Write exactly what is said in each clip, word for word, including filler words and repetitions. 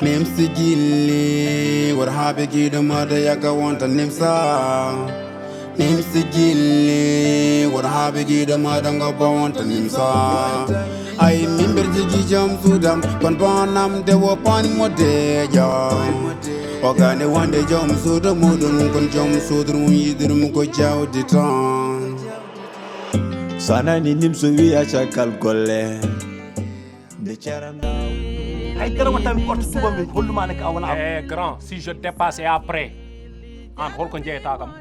Nimsi gilli, wor habe gido mada yaka wonta nimsa. Nimsi gilli, wor habe gido mada ngo ba wonta nimsa. Ay mimber jigi jam sudam, kon bonam de wo pan mo de jam. O gane wonde jom suudu muɗum, kon jom suudu mum yiɗirum ko jawdi tan. So a nani nimso wiya caggal golle. Nde caranda. Hay dara watta mi ɓorta tuba mi holluma ne ka wona am. Eh, grand, si je dépasse et après, an holko jeyata kam?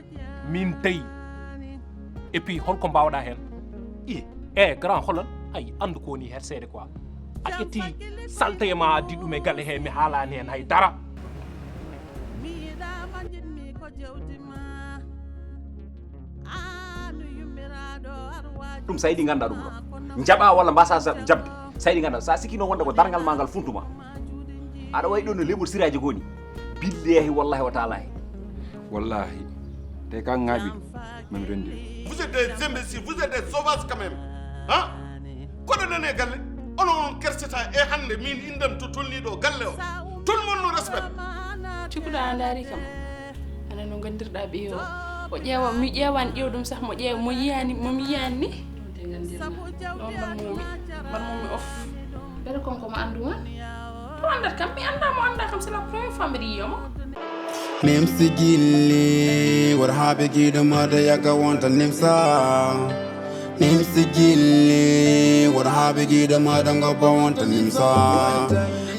Min tawi. Et puis holko mbawɗa hen? I eh, grand, holon? Ay, andu ko woni her seede quoi. A ƴetti salte ma addi ɗum e galle he, mi haalani hen hay dara. Ɗum sa yiɗi ganda ɗum ɗo jaɓa walla mbasa jaɓde. Sa yiɗi ganda, sa sikki noon wonde ko dargal ma ngal funtuma, aɗa wayi ɗo no lebol siraji goni. Billahi wallahi wa taalahi. Wallahi, te ka ŋaaɓi ɗum mami rendir. Vous êtes des imbéciles, vous êtes des sauvages quand même. Hein? Koɗo nane galle, ono on kerseta e hannde min indam to tolni ɗo galle o. Tout le monde nous respecte. Cukuɗo a ndaari kam, ana no gandirɗa ɓiyo o? O ƴeewa, mi ƴeewani ƴeew ɗum sah, mo ƴeewa mo yiyani, mo mi yiyani ni. Ɗon ɗon momi, mbar momi of. Bere kon ko mo andu ma. To andat kam, mi anda mo anda kam, c'est la première fois mbiɗa yiya mo. Nimsi gilli, wor habe gido mada yaka wonta nimsa. Nimsi gilli, wor habe gido mada ngo ba wonta nimsa.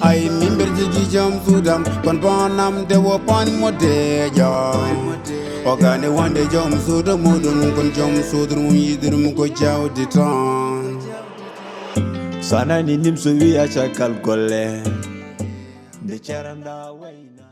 Ay mimber jigi jam sudam, kon bonam de wo pan mo de jam. O gane wonde jom suudu muɗum, kon jom suudu mum yiɗirum ko jawdi tan. So a nani nimso wiya caggal golle. Nde caranda wayna.